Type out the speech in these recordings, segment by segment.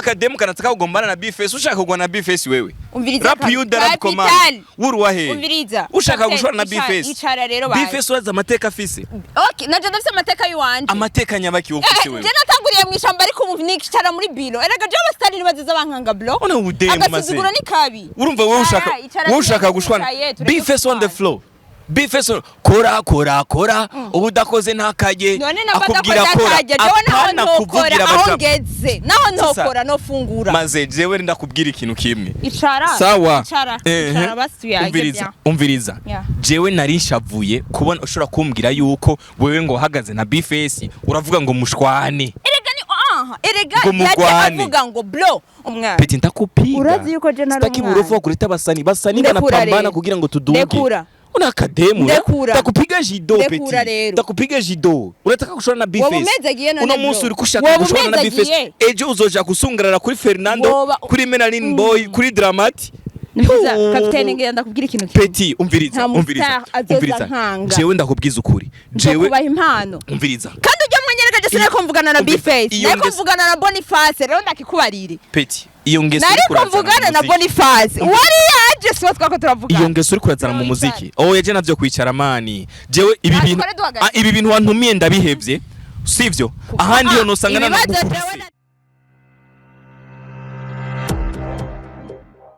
Akademu kanataka kugombana na Bface. Ushaka kugwana na Bface wewe? Umviriza. Rap yuda, rap command. Capital. Wuruwa he? Umviriza. Ushaka Captain, gushwana na icara- Bface? Icara rero baje. Bface urazi amateka afise? Okay, naje ndafise amateka yiwanje. Amateka nyabaki wowe ufise wewe? Je natanguriye mu ishamba, ariko ubu nicara muri biro. Erega je abasitari ntibaziza bankanga, bro. Ona ubudemu maze. Agasuzuguro ni kabi. Urumva wewe ushaka Icara, icara, wewe ushaka tureke gushwana twicaye, tureke Bface on the gushwana. floor. Bface kora kora kora, ubu udakoze ntakajye. None namba Akubwira ndakoze kora. akajya, jewe naho Apana ntokora kuvugira aho abajama. ngeze, naho ntokora nofungura. Maze jewe ndakubwira ikintu kimwe. Icara. Sawa. Icara. Ehe. Icara basi tuyage. Umviriza. Bien. Umviriza. Yeah. Jewe nari nshavuye kubona ushobora kumbwira yuko wewe ngo uhagaze na Bface uravuga ngo mushwane. Erega ni aha, erega Ngo yaje mugwane. avuga ngo bro, umwana. Petit, ndakupiga. Urazi yuko je nari Sitaki umwana. burofu wa kuleta basani basani Ndekura banapambana rero. kugira ngo tuduge. Ndekura. Una akademu. Ndekura. Ndakupiga jido. Ndekura Petit, rero. ndakupiga jido. Unataka kushwana na Woba Bface. umezagiye none, Uno bro. munsi uri kushaka Woba gushwana na Bface. umezagiye. Ejo uzoja gusungarara kuri Fernando, kuri Melanin Boy, kuri Dramati. Nifuza Yo. kapiteni, ngira ndakubwira ikintu kimwe. Petit, umviriza. Nta Umviriza. mustar azoza Umviriza. nkanga. Jewe ndakubwiza ukuri. Jewe Nzokubaha impano. Umviriza. Kandi ujya mwanyereka, je sinariko mvugana na Umviriza. Bface. Iyo Nariko mvugana na Boniface, rero ndakikubarire. Petit, iyo ngeso uri Nariko kurazana mu mvugana na muziki. Boniface wari yaje, siwe twako turavugana. Iyo ngeso uri kurazana mu muziki, oh, yaje navyo kwicara mani. Jewe ibi Ah, bintu dukore duhagaze. Ah, ibi bintu wantumiye ndabihevye, sivyo? Ahandi yo nosanga Ibibazo nanagukubise. jewe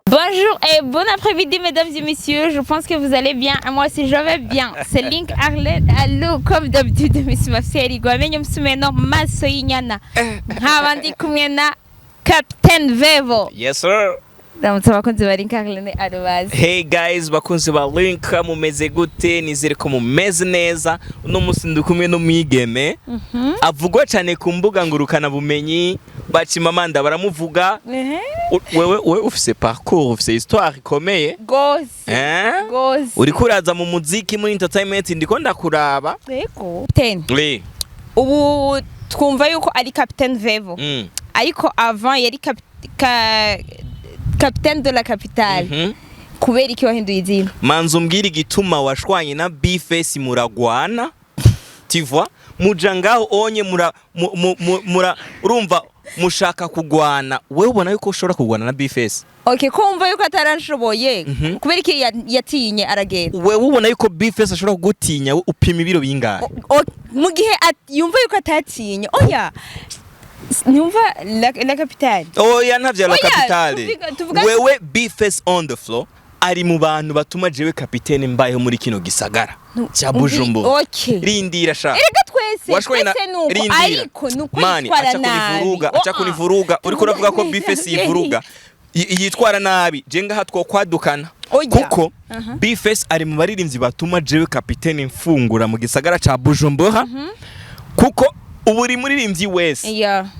Bonjour et bon après-midi, mesdames et messieurs, je pense que vous allez bien. Moi aussi je vais bien. C'est Link Arlette. Allo, comme d'habitude, Miss Mafseri Gwamenye Msumeno Maso y'inyana. Nkaba ndi kumwe na Captain Vevo. Yes sir. Ndamutse abakunzi ba Link Arlene Arubazi. Hey guys, bakunzi ba Link, mumeze gute? Nizere ko mumeze neza. Uno munsi ndi kumwe n'umwigeme avugwa cyane ku mbuga ngurukana bumenyi, bacimamanda baramuvuga. Wewe ufise parcours, ufise histoire ikomeye. Gose. Eh? Gose. Uriko uraza mu muziki, muri entertainment, ndiko ndakuraba. Yego. Captain. Oui. Ubu twumva yuko ari Captain Vevo. Ariko avant yari Capitaine de la Capitale. Kubera iki wahinduye izina? Manza umbwire igituma washwanye na Bface muragwana. Tu vois? Muja ngaho onye mura mu, mu, mu, mura urumva mushaka kugwana. Wewe ubona yuko ushobora kugwana na Bface? Okay, ko wumva yuko atarashoboye, kubera iki yatinye aragenda? Wewe ubona yuko Bface ashobora kugutinya? Upima ibiro bingahe? Mu gihe yumva yuko atatinye, oya, ntiwumva la capitale. Oya, ntavyo la Oya, capitale. Wewe, Bface on the floor ari mu bantu batuma jewe kapitene mbayeho muri kino gisagara cya Bujumbura. Okay. Rindira sha. Erega twese Washwanye na twese nuko rindira. ariko nuko Mani yitwara acha nabi. kunivuruga, acha Oh, ah. kunivuruga. Uriko uravuga ko Bface yivuruga, yitwara nabi. Je ngaha twokwadukana. Oya. Kuko Bface ari mu baririmbyi batuma jewe kapitene mfungura mu gisagara ca Bujumbura, kuko ubu uri muririmbyi wese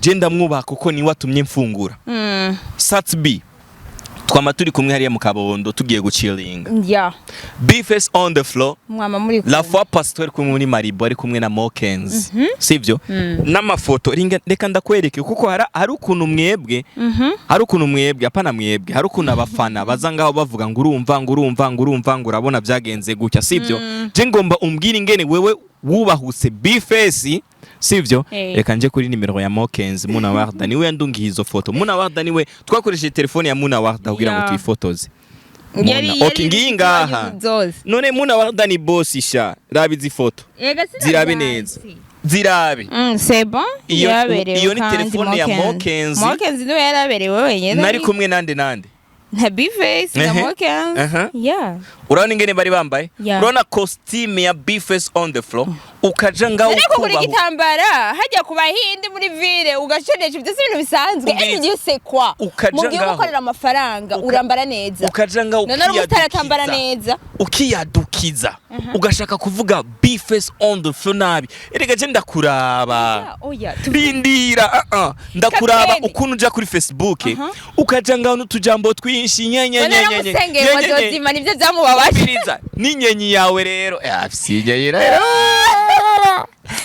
je ndamwubaha kuko niwe atumye mfungura. Sat B twama turi kumwe hariya mu Kabondo tugiye guchillinga. Bface on the floor. Mwama muri La fois passée twari kumwe muri Maribo, ari kumwe na Mokens, sivyo? N'amafoto reka ndakwereke, kuko hari ukuntu mwebwe, hari ukuntu mwebwe, apana mwebwe, hari ukuntu abafana baza ngaho bavuga ngo urumva, ngo urumva, ngo urumva, ngo urabona byagenze gutya, sivyo? Je ngomba umbwire ingene wewe wubahutse Bface, sivyo? Eh. Reka nje kuri nimero ya Mokens. Muna Warda niwe yandungiye izo foto. Muna Warda niwe twakoresheje telefone ya Muna Warda kugira ngo tuyifotoze. Yari Muna. Okay, ngiyi ngaha. Zose. None Muna Warda ni boss sha. Raba izi foto. Ega. Zirabe neza, zirabe. C'est bon. Yaraberewe Iyo ni kandi telefone ya Mokenzi. Mokenzi niwe yaraberewe wenyine. Nari kumwe nande nande? Na Bface na Mokenzi. Yeah. Urabona ingene bari bambaye? Yeah. Urabona costume ya Bface on the floor, ukaja ngaho Ariko kugura ukubaho. igitambara hajya ku bahindi muri ville ugashonesha, ibyo si ibintu bisanzwe. Umviriza. Ese igihe c'est quoi? Ukaja Mu gihe ngaho. ukorera amafaranga urambara neza. Ukaja ngaho None ari umusitari atambara ukiyadukiza. neza. Ukiyadukiza, ugashaka kuvuga Bface on the floor nabi. Erega je ndakuraba. Oya. Rindira, ndakuraba. Kapiteni. Ukuntu uja kuri Facebook ukaja ngaho n'utujambo twinshi nye None nye nye naramusengeye ngo nye, nye, nye. azozima, nibyo byamubabaje. Umviriza, n'inyenyi yawe rero. Afise inyenyi rero.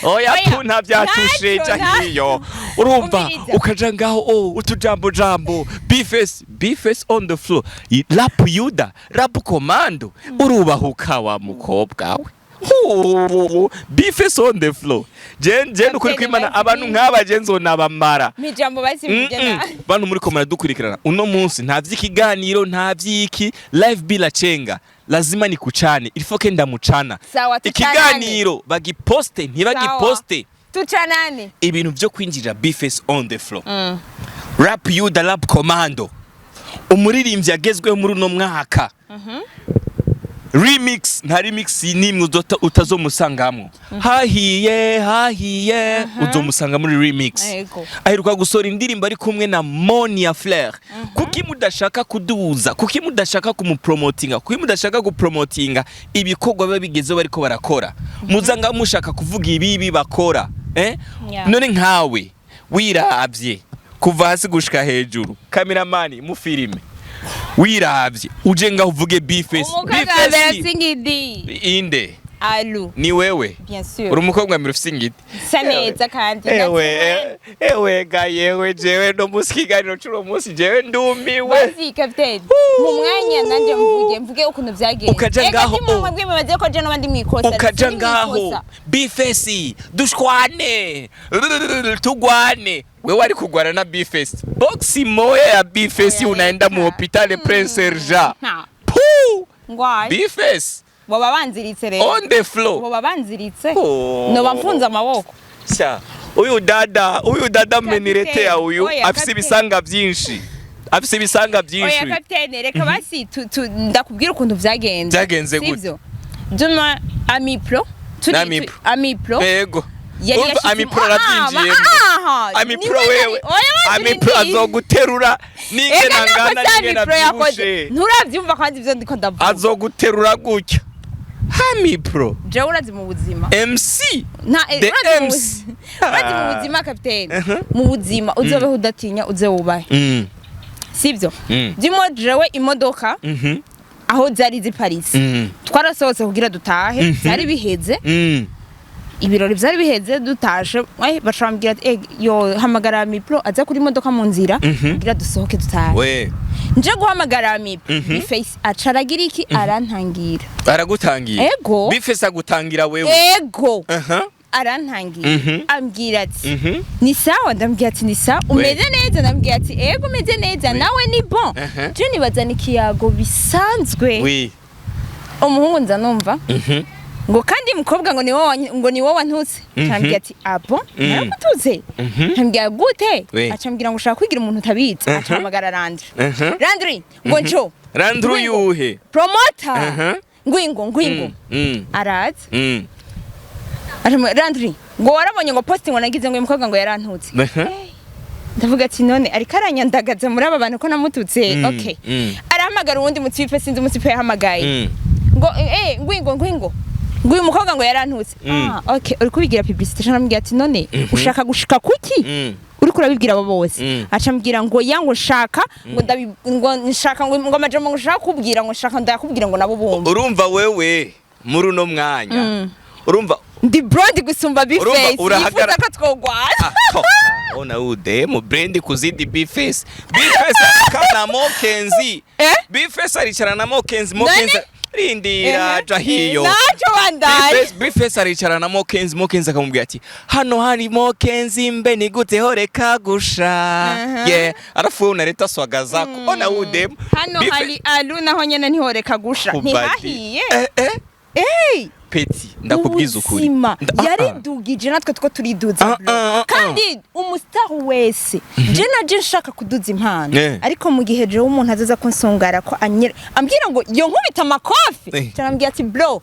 Oya. Oya, Tu ntabyatushe. ntacyo, Ja hiyo urumva. Umviriza. Ukaja ngaho, oh, utujambo jambo Bface, Bface on the floor, rap yuda, rap commando, urubahuka wa mukobwa we. B-Face on the floor. Je nukuri kwimana, abantu nk'aba je nzonabamara. Mijambo basi mvuge na Bantu muri ko muradukurikirana uno munsi, nta vy'ikiganiro, nta vy'iki live bila chenga, lazima ni kucane, il faut que ndamucana. Sawa, tucanane. Ikiganiro bagiposte, ntibagiposte. Tucanane. Ibintu vyo kwinjirira B-Face on the floor, rap you the rap commando, umuririmbyi agezweho muri uno mwaka, remix nta remix nimwe utazomusangamwo, hahiye hahiye uzomusanga muri remix. Aheruka gusohora indirimbo ari kumwe na Monia Flair. Kuki mudashaka kuduza? Kuki mudashaka kumupromotinga? Kuki mudashaka gupromotinga ibikorwa biba bigezeho bariko barakora? Muza nga mushaka kuvuga ibibi bakora, eh? Yeah. None nkawe wiravye kuva hasi gushika hejuru, kameramani mufilime, wiravye uje ngaho uvuge B-Face? Umukobwa wa mbere afise ingidi. Inde? Alu. Ni wewe? Bien sûr. Uri umukobwa mbere ufise ingidi. Sa neza kandi. Ewe, ewe ga yewe, jewe no musi kiganiro c'uno munsi jewe ndumiwe. Basi capitaine, mu mwanya nanje mvuge ukuntu vyagenze. Ukaja Ega ngaho, ntimwe mwebwe mubaze ko je n'abandi mwikosa. Ukaja Sindi ngaho mwikosa. B-Face, dushwane, tugwane, wewe ari kugwana na B-Face, boxi moya ya B-Face Oya, unaenda mu reka. hôpital Prince Serge. Nta. Puh! Ngwaye. B-Face Boba banziritse rero. on the floor. Boba banziritse. Oh. Noba mfunze amaboko. Sha, uyu dada mmeniletea uyu Oya, afise kapiteni. ibisanga byinshi, afise ibisanga Oya byinshi. kapitene, reka basi ndakubwira ukuntu vyagenze. Vyagenze gute? Sivyo? Duma Amipro turi Amipro. Amipro Yego. yari Urumva yashitse Amipro arabyinjiyemo. Amipro niwe wewe oya, banzi Amipro rindiri. azoguterura Ega n'ingena nako ngana si n'ingena Amipro yakoze. byibushe. Nturavyumva kandi ivyo ndiko ndavuga. Azoguterura gutya Amipro. Jewe urazi mu buzima. MC. Nta The urazi mu MC. urazi mu buzima kapitene. Mu buzima uzobeho udatinya, uze wubahe. Sivyo? Mm. Dimo jewe imodoka aho zari ziparitse. Twarasohotse kugira dutahe, vyari biheze. Ibirori vyari biheze dutashe, baca bambwira ati: "Eh, yo hamagara Mipro aza kuri imodoka mu nzira kugira dusohoke dutahe." We. Nje guhamagara Mipro, B-Face aca aragira iki? Arantangira. Aragutangira? Ego. B-Face agutangira wewe? Ego. Arantangira, ambwira ati: "Ni sawa?" Ndambwira ati: "Ni sawa." "Umeze neza?" Ndambwira ati: "Ego, umeze neza." Nawe ni bon. Je nibaza ni ikiyago bisanzwe. Umuhungu nza numva ngo: "Kandi mukobwa, ngo ni wowe ngo ni wowe wantutse." Acambwira ati: "Ah bon, narakututse?" Acambwira gute? Acambwira ngo ushaka kwigira umuntu utabizi. Acahamagara Landry. "Landry," ngo, "nco." Landry? Ngwingo. Yuhe? Promoter. "Ngwingo, ngwingo." Araza. Acambwira: "Landry," ngo, "warabonye," ngo, "post," ngo, "nagize," ngo, "uyu mukobwa," ngo, "yarantutse." Ndavuga ati: "None ariko aranyandagaza muri aba bantu ko namututse?" Okay. Arahamagara uwundi mutipe, sinzi umutipe yahamagaye. Ngo: "Eh, ngwingo, ngwingo," ngo, "uyu mukobwa," ngo, "yarantutse." Ah okay, uri kubigira publicité. Aramubwira ati: "None ushaka gushika kuki uriko urabibwira abo bose?" Aca ambwira ngo ya ngo nshaka ngo ndabi ngo nshaka ngo amajambo ngo nshaka kubwira, ngo nshaka ndayakubwira ngo nabo bumva. Urumva wewe muri uno mwanya, urumva Ndi brand gusumba Urumva B-Face. urahagara- Yifuza ko twogwana. Ah, to. Ona udemu brand kuzidi B-Face. B-Face kana Mokenzi. Eh? B-Face aricara na Mokenzi, Mokenzi rindira Eh, ja hiyo. Naco bandaye. B-Face aricara na Mokenzi, Mokenzi akamubwira ati: "Hano hari Mokenzi, mbe ni gute horeka gusha." Yeah, alafu wewe unaleta swaga zako. Ona udemu. Hano B-Face- hari alu, naho nyene ntihoreka gusha. Kubadi. Ntihahiye. Eh eh. Ey! Peti, ndakubwiza ukuri. Ubuzima Ah, ah. yaridugije, natwe two turiduza Ah, bro. ah, ah, ah. Kandi umustar wese, je naje nshaka kuduza impano, ariko mu gihe jewe umuntu azaza kunsongara ko anyere ambwira ngo yo nkubita amakofi, carambwira ati: "Bro,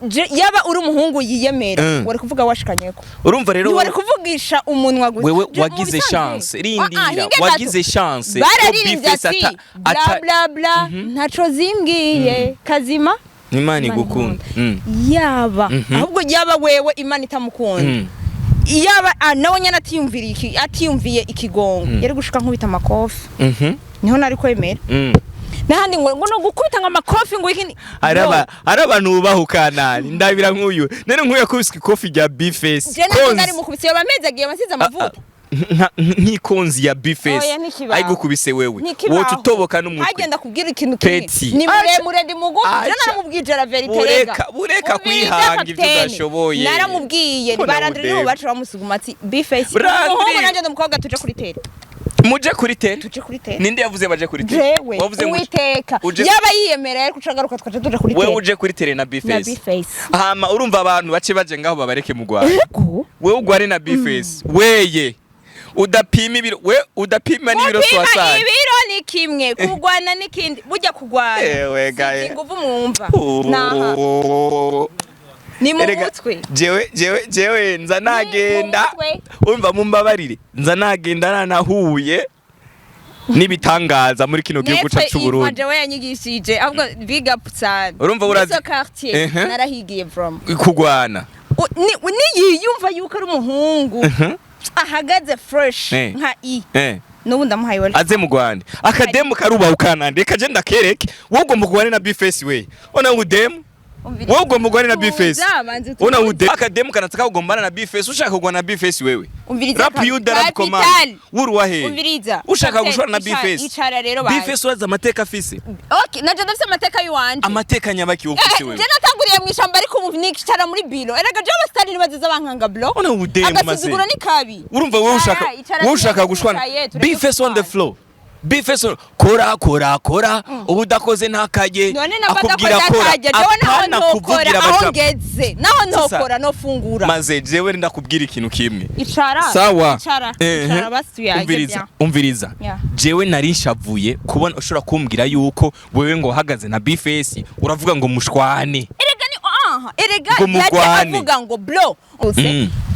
je yaba uri umuhungu yiyemera, wari kuvuga washikanyeko." Urumva rero Ntiwari kuvugisha umunwa gusa. Wewe Je, mu wagize bisanzwe- chance, Ah, ah, rindira, hinge gato. wagize chance ko Bararirimbye B-Face ati bla bla bla, ntaco zimbwiye kazima. Imana igukunda. Yaba ahubwo yaba wewe Imana itamukunda, yaba nawe nyene atiyumviriye atiyumviye ikigongo, yari gushika nkubita amakofi, niho nari kwemera. N'ahandi ngo no gukubita ngo amakofi ngo iki Hari No. hari abantu bubaha ukanani ndabira nk'uyu, none nk'uyu yakubiswe ikofi rya B-Face. Je ntabwo nari mukubise, yoba amezi agiye amasize amavuta. Nk'ikonzi ya B-Face Oya, ntikibaho. ayigukubise wewe, Ntikibaho. woca utoboka n'umutwe. Hagenda kubwira ikintu kimwe. Petit. Ni muremure, ndi mugufi. Je Aca. naramubwije la vérité. Bureka, Rega bureka Umviriza, kwihanga ibyo kapiteni. udashoboye. Naramubwiye. Ko Barandri nibo nawudeba. baca bamusuguma ati B-Face, Landry. umuhungu nanjye ndi umukobwa, tuje kuri terrain. Muje kuri terrain? Tuje kuri terrain. Ninde yavuze baje kuri terrain? Jewe. Wavuze ngo Uwiteka yaba yiyemera yari kuca agaruka twaca tuja kuri wewe terrain. Uje kuri terrain na Na B-Face? B-Face. Hama urumva abantu bace baje ngaho babareke mu Rwanda. Ego. Wewe ugware na B-Face, weye udapima ibiro, we udapima n'ibiro Gupima soixante. ibiro ni kimwe, kugwana n'ikindi. Burya kugwana Ewe gaye. si inguvu mwumva naha, ni mu Erega, mutwe. jewe nza nagenda. Mutwe. Umva, mumbabarire, nza nagenda nanahuye n'ibitangaza muri kino gihugu Netwe cacu c'Uburundi. jewe yanyigishije, ahubwo big up sana. Urumva Nizo quartier narahigiye from kugwana. Niyiyumva yuko ari umuhungu ahagaze fresh nka i n'ubu ndamuhaye welcome. Aze mu Rwanda, akademu karubaha ukanande, reka je ndakereke. Wowe ugomba kugwana na B-Face, we ona udemu. Umviriza. Wowe ugomba kugwana na B-Face. Tuza, banza utuze. Ona ude akademu kanataka kugombana na B-Face. Ushaka kugwana na B-Face wewe? Umviriza. Rap yuda, rap command. Capital. Wuruwa he? Umviriza. Ushaka Captain, gushwana na B-Face? Icara rero bazi. B-Face urazi amateka afise? Okay, naje ndafise amateka yiwanje. Amateka nyabaki wowe ufise wewe? Je natanguriye mu ishamba, ariko ubu nicara muri biro. Erega je abasitari ntibaziza bankanga, bro. Ona udemu maze. Agasuzuguro ni kabi. Urumva wewe ushaka Icara, wewe ushaka tureke gushwana. twicaye, tureke B-Face on the gushwana. floor, B-Face kora kora kora, ubu udakoze ntakaye. None namba Akubwira adakoze kora. akajya, jewe naho Apana ntokora kuvugira aho abajabu. ngeze, naho ntokora nofungura. Maze jewe ndakubwira ikintu kimwe. Icara. Sawa. Icara. Icara basi tuyage. Umviriza. Bien. Umviriza. Yeah. Jewe nari nshavuye kubona ushobora kumbwira yuko wewe ngo wahagaze na B-Face, uravuga ngo mushwane. Erega ni aha, erega Ngo yaje mugwane. avuga ngo bro,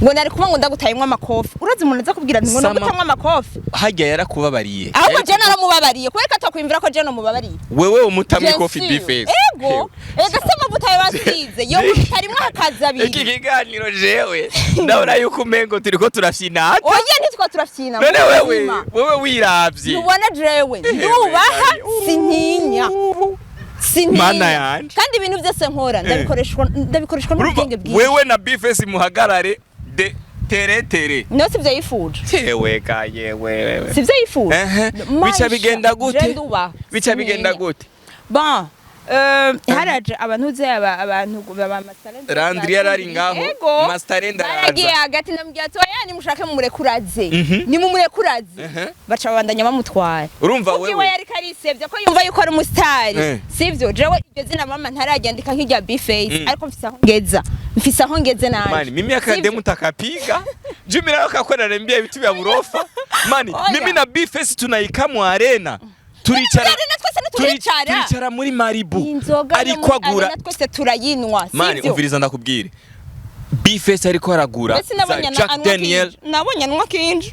ngo nari kuba ngo ndagutayemwo amakofi. Urazi umuntu aza kubwira ngo Sama. ndagutamwo amakofi? Hajya yarakubabariye. Ahubwo je naramubabariye kubera ko atakwiyumvira ko je nomubabariye. Wewe umutamwe Bien ikofi sûr. B-Face? Ego, erega se amavuta yo basize yo mutarimwo hakaza Iki abiri. kiganiro jewe ndabona yuko umengo turiko turafyinata. Oya, ntitwa turafyina. None Mu wewe buzima. wewe wiravye. Ntubona jewe ndubaha, sintinya, sintinya. Mana yanje. Kandi ibintu byose nkora ndabikoreshwa Urumva, n'ubwenge bwinshi. wewe na B-Face muhagarare de tere tere. No, sivyo yifuje. Yewe ka yewe wewe. Sivyo yifuje. Ehe. Maisha, Bica bigenda je gute? ndubaha, Bica bigenda sintinya. gute? Bon, haraje abantu uzi aba abantu baba Masterland. Landry yarari ngaho, Ego. Masterland araza. Baragiye hagati, ndamubwira ati oya, nimushake mumurekuraze, nimumurekuraze. Baca babandanya bamutwara. Urumva Kuko iwe wewe yariko arisevya ko yumva yuko ari umusitari. Sivyo, jewe iryo zina mama ntararyandika nk'irya B-Face, ariko mfise aho ngeza, mfise aho ngeze nanje. Mani, mimi akademu takapiga juu mimi nayo kakwa naniambia vitu vya burofa mani. Oya. Mimi na B-Face tunaikamwa arena, turicara. Arena twese ntituricara. Turicara muri Maribu. Inzoga yo Ariko muri agura. arena twese turayinwa. Mani, sivyo? umviriza ndakubwire, B-Face ariko aragura Mbese nabonye za Jack anywa Daniel. kinju, nabonye anywa kinju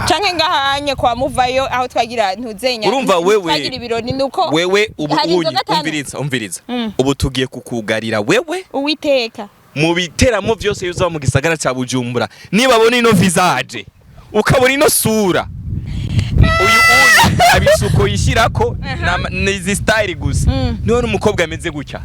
canke ngahanye kwa muvayo aho twagira ntuzenya. Urumva wewe- Twagira ibirori nuko Wewe ubu hari unyi inzoga tanu. umviriza, umviriza, ubu tugiye kukugarira wewe Uwiteka. Mu biteramo byose bizaba mu gisagara ca Bujumbura. Nibabona ino visage, ukabona ino sura, uyu uyu abisuko yishirako nizi style gusa. Niba n'umukobwa ameze gutya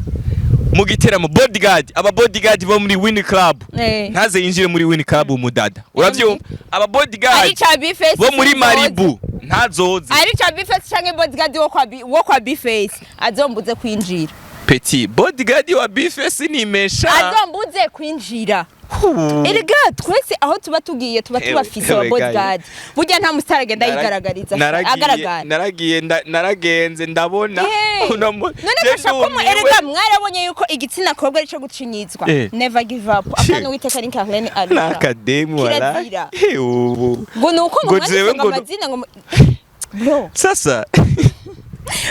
mu giteramo, bodyguard, aba bodyguard bo muri Win Club, ntaze yinjire muri Win Club umudada, uravyumva? Aba Ari bodyguard ca B-Face bo muri sinzozi. Maribu ntazoze. Ari ca B-Face canke bodyguard wo kwa B-Face azombuze kwinjira. Petit bodyguard wa B-Face nimesha. Azombuze kwinjira. Erega twese aho tuba tugiye tuba Ewe, tubafise aba ewe, bodyguard. Burya nta musitari agenda yigaragariza agaragara. Naragiye naragenze ndabona uno None je kasha ko ndumiwe. erega mwarabonye yuko igitsina kobwa arico gucinyizwa. Never give up, apana Uwiteka ni Carlene Arusha. N'akademu wala. Kirazira. Ubu Ngo nuko ngo Ngo jewe mwanditse ngo amazina ngo bro. Sasa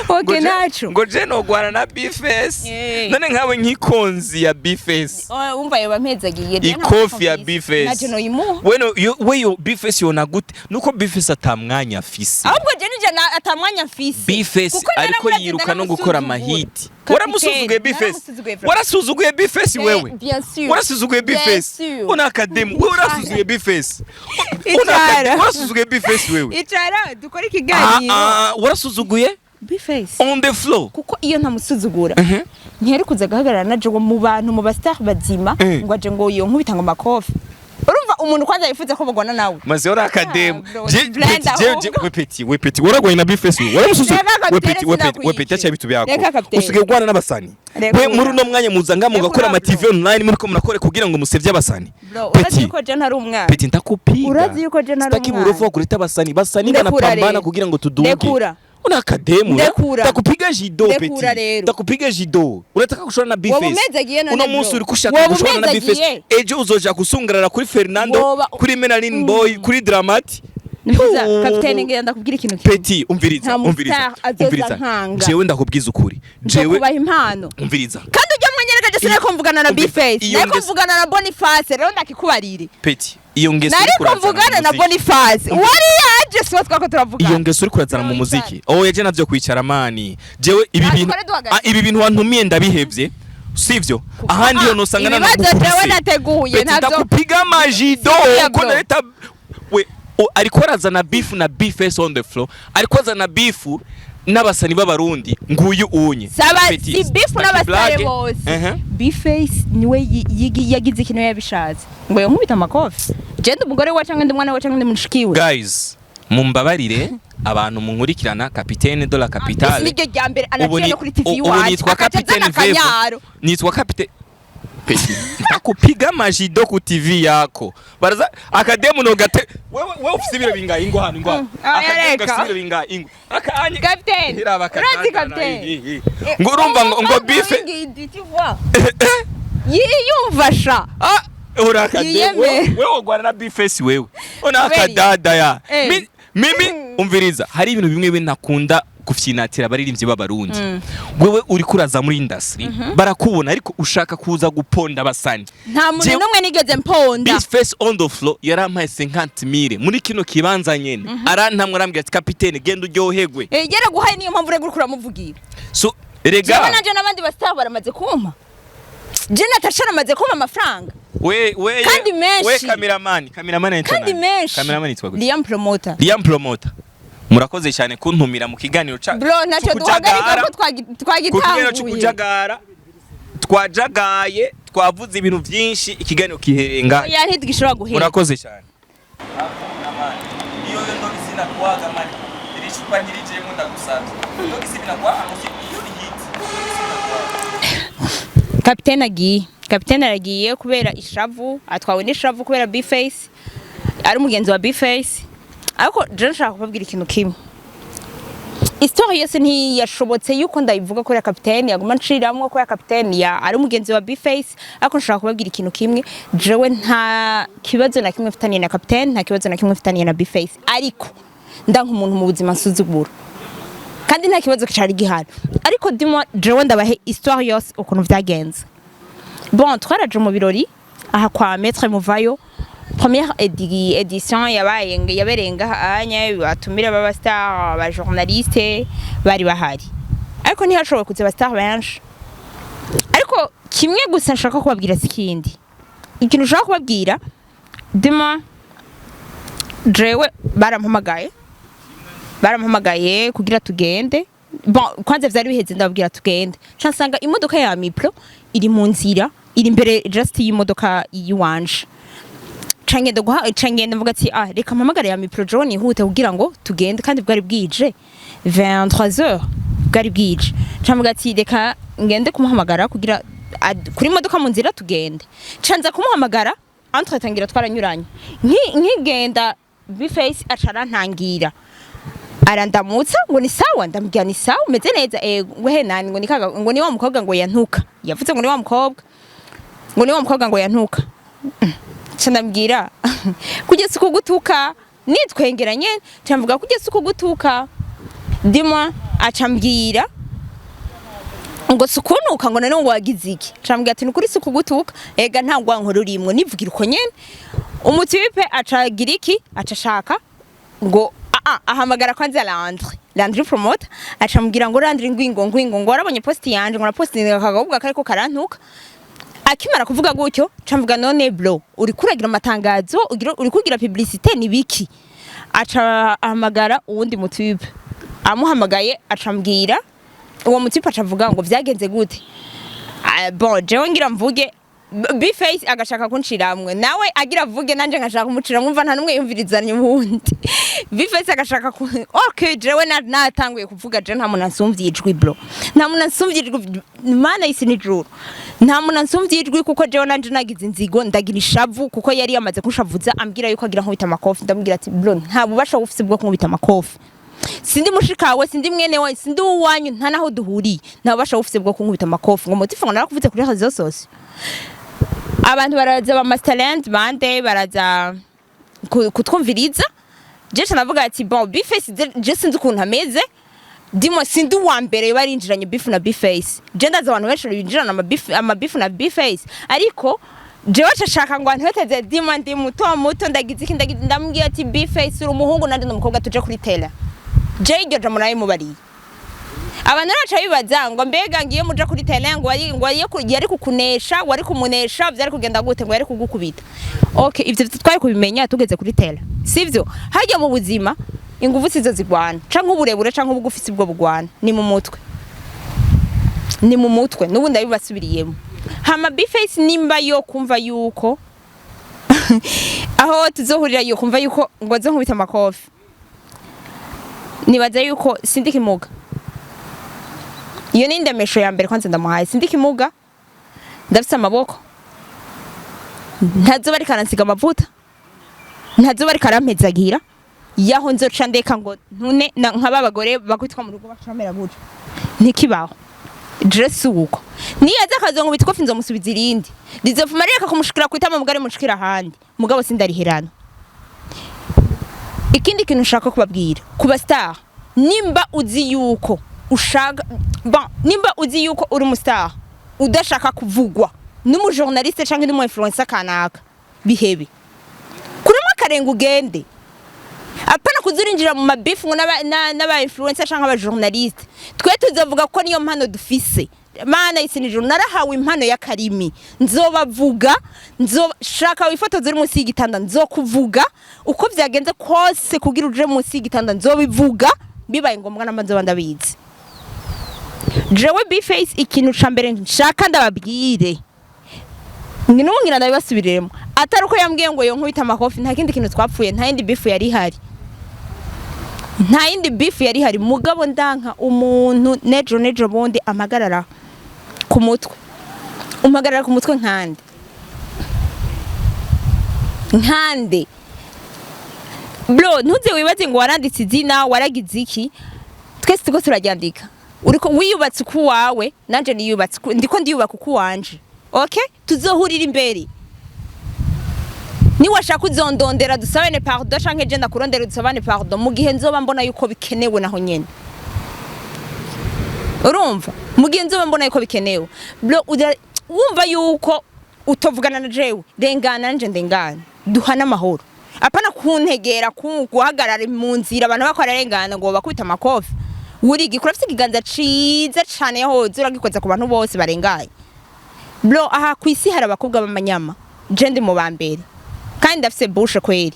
Okay, naco. Ngo je nogwana na B-Face? None nkawe nk'ikonzi ya B-Face, Oh, umva yoba mpezagiye. ikofi ya B-Face, naje noyimuha. weno weyo B-Face yona gute? Nuko B-Face atamwanya afise. Ahubwo je nije atamwanya mfise. B-Face Kuko ariko naramuravye yiruka no gukora ndanamusuzugura. amahiti. Kapiteni, Warasuzuguye B-Face? naramusuzuguye vraiment. Warasuzuguye B-Face wewe? Bien sûr. Warasuzuguye Bien B-Face? sûr. Una akademu wewe, urasuzuguye B-Face? Icara. Warasuzuguye B-Face wewe? Icara dukore Ah, ikiganiro. ah, warasuzuguye B-Face. on the floor. Kuko iyo ntamusuzugura ntiyari kuza agahagarara na jewe mu bantu, mu ba star bazima, ngo aje ngo iyo nkubita ngo makofi. Urumva Umuntu kwanza yifuza ko bagwana nawe. Maze uri akademu. Ah, bro, blender ahubwo. We petit, we petit, waragwanye na B-Face, waramusuzu. Reka We kapitene, petit, we petit, we sinakwice. petit, acha bitu byako. Reka kapitene. Usigaye ugwana n'abasani. Reka We muri ura. uno mwanya muza nga mugakora Reka ama ura, TV bro. online, muriko murakore kugira ngo musevye abasani. Bro, urazi Petit, yuko je ntari umwana. petit, ndakupiga. Urazi yuko je ntari Sitaki umwana. burofu wa kuleta abasani. Basani Ndekura banapambana rero. kugira ngo tuduge. Ndekura. Una akademu. Ndekura. Ndakupiga jido Ndekura petit. rero. Ndakupiga jido. Unataka kushona na Woba B-Face. umezagiye none, Uno bro. munsi uri kushaka Woba gushona na B-Face. umezagiye. Ejo uzoja kusungarara kuri Fernando, kuri Melanin Boy, kuri Dramati. Nifuza Yo. kapitene, ngira ndakubwira ikintu kimwe. Petit, umviriza, Nta mu umviriza, star azoza umviriza. nkanga. Jewe ndakubwiza ukuri. Jewe Nzokubaha impano. umviriza. Kandi ujya mwanyereka, je sinariko mvugana na Umviriza. B-Face, Iyo nariko mvugana na Boniface. Rero ndakikubarire. Petit, iyo ngeso uri Nariko kurazana mu mvugana na muziki. Boniface wari yaje, siwo twako turavugana. Iyo ngeso uri kurazana mu No, muziki. Oh, yaje navyo kwicara mani. Jewe ibi Ah, bintu dukore duhagaze. ah, ibi bintu wantumiye ndabihevye. Sivyo? Ahandi yo nosanga Ibibazo jewe nateguye Petit, ntabyo. ndakupiga majido Sikia, uko bro. naleta we ariko arazana beef na B-Face on the floor, ariko azana beef n'abasani b'abarundi, nguyu unye. Saba Petit, si beef sitaki n'abasare blague. bose. B-Face niwe yagize ikintu yabishatse ngo yonkubita amakofi. Je ndi umugore wa canke ndi umwana we canke ndi mushikiwe? Guys, mumbabarire, abantu munkurikirana, Capitaine de la Isi Capitale. niryo rya mbere Ubu anaciye no kuri TV ubu iwacu nitwa akaca azana Capitaine Vevo. akanyaro. Nitwa Capitaine Petit, ntakupiga majido ku TV yako. Baraza akademu no gate. Wewe ufise ibiro bingahe? Ingo hano, ingo hano. Ah, Akademu reka. gafise ibiro bingahe? Ingo aka anye. Capitaine, Iraba urazi akadada. Capitaine. Ngo urumva ngo bife. Yiyumva sha. Ah, uri akademu. Yiyemera. Wewe wogwana na B-Face wewe. Una Kweli. akadada ya. Eh. Mimi umviriza, hari ibintu bimwe bimwe ntakunda gufyinatira abaririmbyi b'abarundi. Wewe uri kuraza muri industry, barakubona, ariko ushaka kuza guponda abasani. Nta muntu n'umwe nigeze mponda. B-Face on the floor yarampaye 50 mille muri kino kibanza nyene, arantamwe, arambwira ati: "Kapitene, genda uryoherwe." Eh, yaraguhaye, niyo mpamvu urega uriko uramuvugira. So Jewe erega nanje n'abandi ba star baramaze kumpa. Je Natasha aramaze kumpa amafaranga. We Kandi menshi. We cameraman, cameraman yitwa Kandi nani? menshi. Cameraman yitwa gute? Liam Promoter. Liam Promoter, murakoze cyane kuntumira mu kiganiro ca Bro, ntacyo duhagarika ko ku kiganiro twagitanguye. cy'ukujagara. Twajagaye, twavuze ibintu byinshi, ikiganiro kiherenga. Oya, ntitugishobora guhera. Murakoze cyane. Iyo yo ndogisi nakuwaga mani, iri cupa ntirijemo, ndagusabye. Ndogisi binakuwaga, iyo ni hit. Kapitene agiye, kapitene aragiye kubera ishavu, atwawe n'ishavu kubera B-Face ari umugenzi wa B-Face. Ariko je nshaka kubabwira ikintu kimwe: histoire yose ntiyashobotse yuko ndayivuga kubera kapitene yaguma nshiramwo, kubera kapitene ya ari umugenzi wa B-Face. Ariko nshaka kubabwira ikintu kimwe: jewe nta kibazo na kimwe mfitaniye na kapitene, nta kibazo na kimwe mfitaniye na B-Face, ariko ndanka umuntu mu buzima nsuzugura, kandi nta kibazo cari gihari. Ariko dimo jewe ndabahe histoire yose ukuntu vyagenze. Bon, twaraje mu birori aha kwa Maître Muvayo, première édition yabaye, yabereye ngaha anya, batumira baba star, aba journaliste bari bahari, ariko ntihashoboye kuza aba star benshi. Ariko kimwe gusa nshaka kubabwira, si ikindi ikintu nshaka kubabwira, dima jewe barampamagaye kugira tugende. Bon, kwanza vyari biheze, ndababwira tugende, nca nsanga imodoka ya Mipro iri mu nzira, iri imbere just y'imodoka yiwanje. Nca ngenda guha, nca ngenda mvuga ati: "Ah, reka mpamagare ya Mipro jewe nihute kugira ngo tugende." Kandi bwari bwije, 23h bwari bwije. Nca mvuga ati: "Reka ngende kumuhamagara kugira kuri modoka mu nzira tugende." Nca nza kumuhamagara, entre tangira twaranyuranye. Nkigenda B-Face aca arantangira, arandamutsa ngo: "Ni sawa?" Ndamubwira: "Ni sawa, umeze neza?" "Eh." Ngo: "He nani?" Ngo: "Ni kaga." Ngo: "Ni wa mukobwa ngo yantuka." Yavuze ngo ni wa mukobwa, ngo ni wa mukobwa ngo yantuka. Nca ndambwira kugeza ukugutuka, nitwengeranye, nca mvuga kugeza ukugutuka dimwa. Aca mbwira ngo: "Si ukunuka." Ngo: "None ngo wagize iki?" Nca mbwira ati: "Nukuri si ukugutuka, ega nta ngwankuru urimwo." Nivugira uko nyene. Umutipe aca agira iki? Aca ashaka ngo ahamagara kwanza Landry, Landry Promoter. Aca amubwira ngo: "Landry, ngwingo, ngwingo, ngo warabonye post yanje, ngo na post akagabwa kariko karantuka." Akimara kuvuga gutyo, nca mvuga: "None bro, uri kuragira amatangazo, uri kugira publicité, ni biki?" Aca ahamagara uwundi mutipe, amuhamagaye aca ambwira, uwo mutipe aca avuga ngo: "Vyagenze gute?" Ah, bon, jewe ngira mvuge Bface agashaka kunshiramwe, nawe agira avuge, nanje nkashaka kumuciramwe. Umva, nta numwe yumvirizanya uwundi. Bface agashaka ku, okay, jewe natanguye kuvuga. Je nta muntu ansumvye ijwi, bro, nta muntu ansumvye ijwi. Mana isi n'ijuru, nta muntu ansumvye ijwi, kuko jewe nanje nagize inzigo, ndagira ishavu, kuko yari yamaze kunshavuza, ambwira yuko agira nkubita amakofi. Ndamubwira ati: "Bro, nta bubasha bufise bwo kunkubita amakofi. Sindi mushikawe, sindi mwene wawe, sindi uwanyu, nta naho duhuriye. Nta bubasha bufise bwo kunkubita amakofi." Ngo motif ngo narakuvuze kuri réseaux sociaux. Abantu baraza, ba Masterland bande baraza kutwumviriza. Je navuga ati: "Bon, Bface, je sinzi ukuntu ameze." Dimo sindi uwa mbere barinjiranye beef na Bface. Je ndazi abantu benshi binjirana amabeef na Bface, ariko jewe ashaka ngo antweteze. Dimo ndi muto muto, ndagize iki, ndagize. Ndamubwira ati: "Bface, uri umuhungu, nandi ndi umukobwa, tuje kuri terrain." Je iryo jambo nayo mubariye. Abantu rero baca bibaza ngo: "Mbega ngiye muja kuri terrain, ngo yari kukunesha, wari kumunesha, vyari kugenda gute, ngo yari kugukubita?" Okay, ivyo twari kubimenya tugeze kuri terrain, sivyo? Harya mu buzima inguvu sizo zigwana, canke uburebure canke ubugufi sibwo bugwana, ni mu mutwe, ni mu mutwe. N'ubu ndabibasubiriyemo. Hama Bface, nimba yo kumva yuko aho tuzohurira, yo kumva yuko ngo zo nkubita amakofi, nibaza yuko sindi kimuga. Iyo ni indemesho ya mbere kwanza ndamuhaye. Sindi kimuga, ndafise amaboko. Ntazoba ariko aransiga amavuta, ntazoba ariko arampezagira yaho nzoca ndeka ngo ntune nk'aba bagore bakubitwa mu rugo bacamera gutyo. Ntikibaho. Dress uko niyaza akazonkubita ikofi, nzomusubiza irindi, rizofuma rireka kumushikira kwitama, mugari mushikira ahandi, mugabo sindariherana. Ikindi kintu nshaka kubabwira ku ba star: nimba uzi yuko ushaka, bon, nimba uzi yuko uri umu star udashaka kuvugwa n'umujournaliste canke n'umu influencer kanaka, bihebe, kuramo akarenga ugende. Apana kuzurinjira mu mabeef ngo n'aba influencer canke aba journaliste. Twe tuzovuga ko niyo mpano dufise. Mana isi nijoro, narahawe impano y'akarimi, nzobavuga. Nzoshaka wifotoza uri munsi y'igitanda, nzokuvuga uko vyagenze kose kugira uje munsi y'igitanda. Nzobivuga bibaye ngombwa, namba nzoba ndabizi. Jewe Bface, ikintu ca mbere nshaka ndababwire, ni n'ubu ngira ndabibasubiriremo, atari uko yambwiye ngo yonkubita amakofi, nta kindi kintu twapfuye, nta yindi beef yari ihari, nta yindi beef yari ihari. Mugabo ndanka umuntu nejo nejo bundi amagarara ku mutwe, umpagarara ku mutwe nkande nkande. Bro, ntuze wibaze ngo waranditse izina, waragize iki. Twese turiko turaryandika. Uriko wiyubatse uko wawe, nanje niyubatse ndiko ndiyubaka uko wanje. Okay, tuzohurira imbere. Niwashaka uzondondera dusabane pardon, canke je ndakurondera dusabane pardon, mu gihe nzoba mbona yuko bikenewe. Naho nyene urumva, mu gihe nzoba mbona yuko bikenewe. Bro, wumva yuko utovugana na jewe, rengana, nanje ndengana, duhane amahoro. Apana kuntegera, guhagarara mu nzira abantu bako bararengana ngo bakubita amakofi. Wurigikora ufite ikiganza ciza cane, yahoze uragikoza ku bantu bose barenganye. Bro, aha ku isi hari abakobwa b'amanyama, je ndi mu ba mbere, kandi ndafise bouche kweri.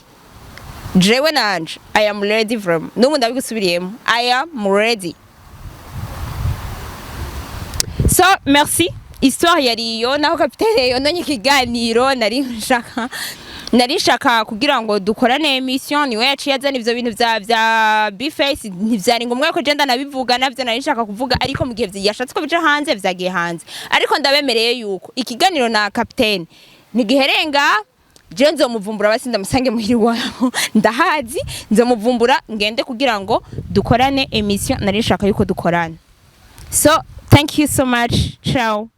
Jewe nanje I am ready from n'ubu, ndabigusubiriyemo, I am ready. So merci. Histoire yari iyo. Naho kapitene yononye ikiganiro, nari nshaka kugira ngo dukorane émission, niwe yaciye azana ivyo bintu vya Bface. Ntivyari ngombwa ko je ndanabivuga, navyo nari nshaka kuvuga, ariko mu gihe yashatse ko bija hanze, vyagiye hanze. Ariko ndabemereye yuko ikiganiro na kapitene ntigiherenga. Je nzomuvumbura, basi ndamusange muhiri wabo, ndahazi, nzomuvumbura ngende kugira ngo dukorane émission nari nshaka yuko dukorana. So thank you so much, ciao.